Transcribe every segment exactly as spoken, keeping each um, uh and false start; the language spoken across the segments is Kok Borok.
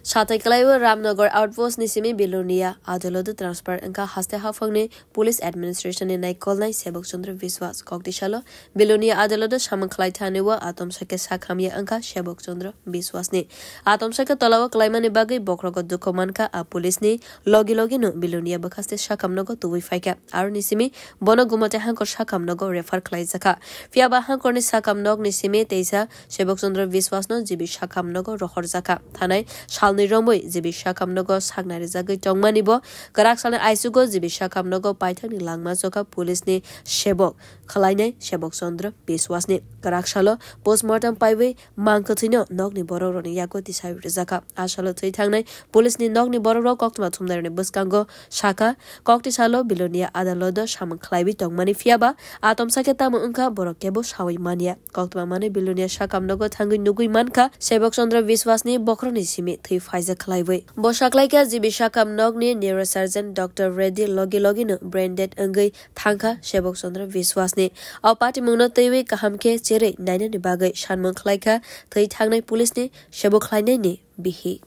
Satai kwlaiwi Ramnagar Outpost ni simi Bilonia adaloto transfer wngkha haste haphangni Police Administration ni naikolnai Sebok Chandra Biswas. Koktisalo Bilonia adaloto samung khlai thani o atomsake sakhamya wngkha Sebok Chandra Biswas ni. Atomsake tolao kwlaimani bagwi bokhrogo dukhu mankha a police ni logi logi no Bilonia bwkhaste sakhamnogo tubui phaikha. Aroni simi bono Gumate Hangkor sakhamnogo refer khlaijakha. Phiyaba Hangkorni sakhamnokni simi teisa Sebok Chandra Biswas no G B sakhamnogo rohorjakha. Thanai salni romwi G B sakhamnogo sakna rijagwi tongmani bo kwrak salni aisugo G B sakhamnogo paithakni langma chokha police ni sebok khwlainai Sebok Chandra Biswas ni. Kwrak salo postmortem paiwi mangkwthwino nokni borok rokni yago tisai rijakha. A salo thwi thangnai police ni nokni borok rok koktwma thumnai rokni bwskango sakha, koktisalo Bilonia adaloto samung khlaiwi tongmani phiyaba atomsake tamo wngkha borok kebo sawi manya. Koktwma manwi Bilonia sakhamnogo thangwi nugwi mankha Sebok Chandra Biswas ni bokhorokni simi thwi phaijak khlaiwi. Bo saklaikha G B sakhamnokni neurosurgeon Doctor Reddy logi logino brain dead wngwi thangkha Sebok Chandra Biswas ni. O patimungno twiwi kaham khe cherwi nainani bagwi sanmung khlaikha thwi thangnai police ni sebo khlainaini bihik.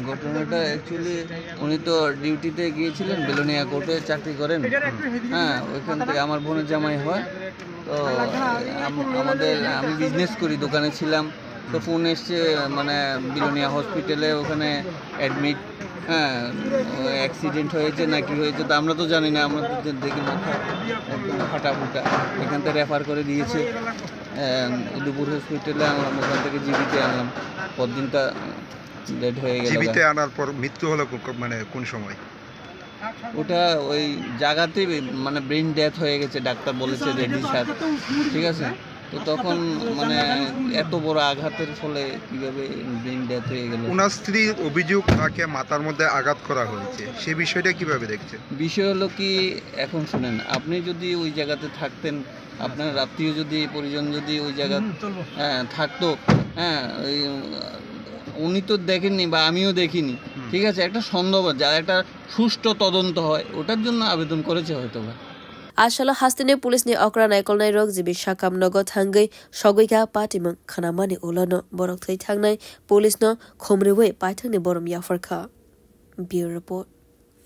ঘটনাটা অ্যাকচুয়ালি উনি তো ডিউটিতে গিয়েছিলেন, বেলোনিয়া কোর্টে চাকরি করেন। হ্যাঁ, ওইখান থেকে আমার বোনের জামাই হয়। তো আম-, আমাদের, আমি বিজনেস করি, দোকানে ছিলাম। তো ফোন এসছে, মানে, বিলোনিয়া হসপিটালে ওখানে অ্যাডমিট। হ্যাঁ, অ্যাক্সিডেন্ট হয়েছে না কি হয়েছে, তো আমরা তো জানি না, আমরা তো দে-, দেখি মাথা একদম ফাটা ফুটা। এখান থেকে রেফার করে দিয়েছে। আহ, দুপুর হসপিটালে আনলাম, ওখান থেকে জিবিতে আনলাম। পরদিনটা ডেড হয়ে গেল। জিবিতে আনার পর মৃত্যু হলো কো-, কো-, মানে কোন সময়? ওটা ওই জায়গাতেই, মানে, ব্রেন ডেথ হয়ে গেছে, ডাক্তার বলেছে, রেডি স্যার। ঠিক আছে? তো তখন, মানে, এত বড় আঘাতের ফলে কিভাবে ব্রেন ডেথ হয়ে গেল? ওনার স্ত্রীর অভিযোগ, ওনাকে মাথার মধ্যে আঘাত করা হয়েছে, সে বিষয়টা কিভাবে দেখছেন? বিষয় হলো কি, এখন শুনেন, আপনি যদি ওই জায়গাতে থাকতেন, আপনার আত্মীয় যদি, পরিজন যদি ওই জায়গা, হ্যাঁ, থাকতো, হ্যাঁ, ওই, উম, উনি তো দেখেননি বা আমিও দেখিনি, ঠিক আছে? একটা সন্দেহ, যার একটা সুষ্ঠু তদন্ত হয়, ওটার জন্য আবেদন করেছে হয়তো বা। A salo hasteni police ni okra naikolnai rok G B sakhamnogo thangwi sogwi kha patimung khnamani ulo no borok thwi thangnai police no khumriwi paithakni borom yapharkha. Bureau Report,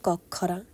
Kokkhorang.